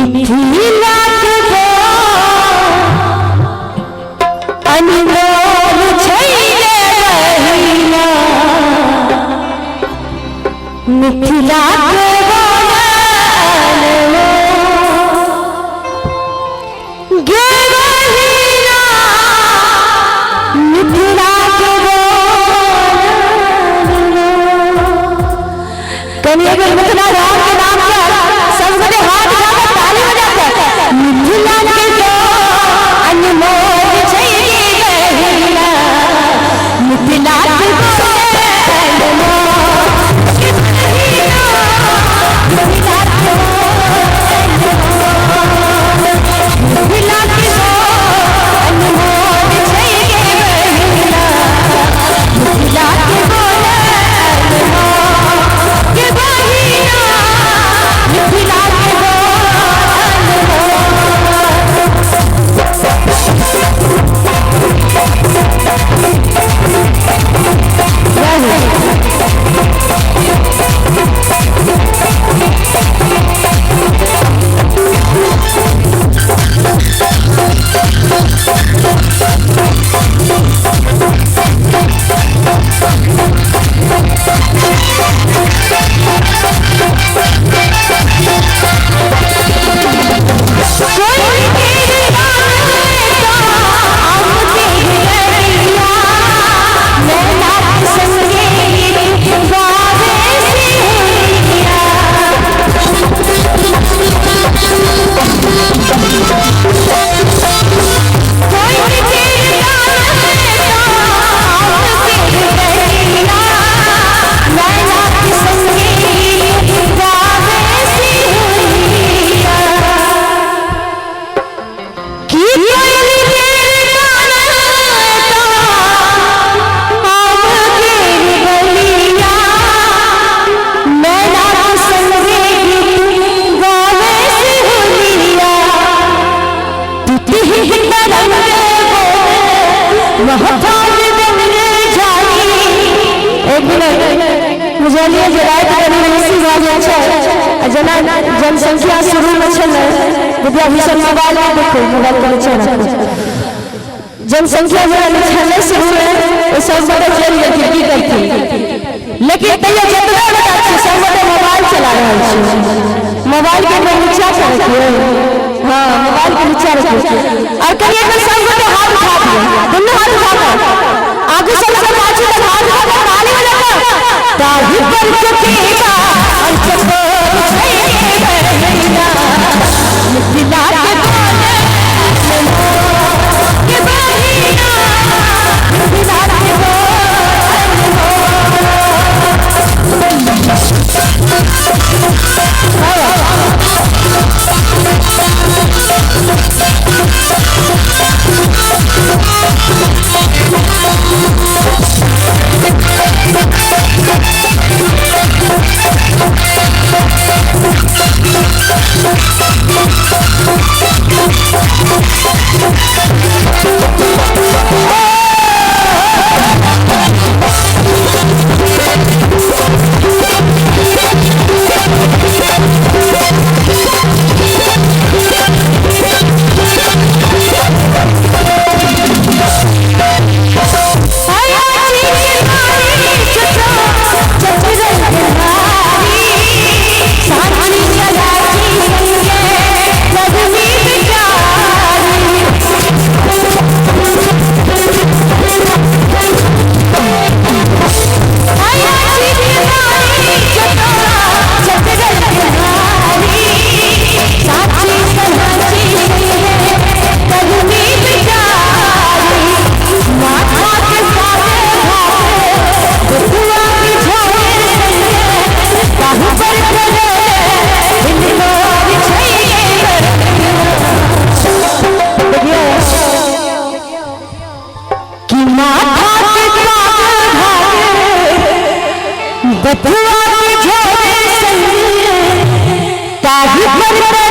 मिथिला के अनमोल छै रे बहिना, मिथिला के गे बहिना, मिथिला के। कनि एक बेर मिथिला राम के नाम पर सब गोटे हाथ उठा कर ताली बजा कर। मिथिला के अनमोल छै बहिना, मिथिला के अनमोल बहिना, मिथिला के, मिथिला के अनमोल छै बहिना, मिथिला के अनमोल के बहिना, मिथिला के अनमोल। कोई तेरे आम तेरे गलिया, नैना संगे गावे सिंहिया। कोई तेरे आम तेरे गलिया, नैना संगे गावे सिंहिया। की कोयल तेरे गाना आम तेरे गलिया, नैना संगे गावे सिहुलिया। तितही तरंग वह फाल बन जाई। एक मिनट, बुझलिए जे राति कनि बेसी भऽ गेल छै आ जेना जनसंख्या शुरूमे छलै, विद्याभूषण, मोबाइल नहि देखू, मोबाइल के नीचे राखू। जनसंख्या जेना छलै शुरूमे, ओ सब गोटे चलि गेलखिन, की करथिन? लेकिन तैयो जतबे गोटा छी, सब गोटे मोबाइल चला रहल छी। मोबाइल के एकदम नीचा से रखिए। हाँ, मोबाइल के नीचा रखिए और करिए एकदम सब गोटे हाथ उठा दिए, दोनों हाथ उठा कर आगू से लेकर पाछू तक हाथ उठा कर ताली बजाकर। ताही पर चकेबा और चकोर छै बहिना, मिथिला के के बहिना, मिथिला के। कि माथा के पाग भागे, बथुआ के झोरे संगे, ताही पर।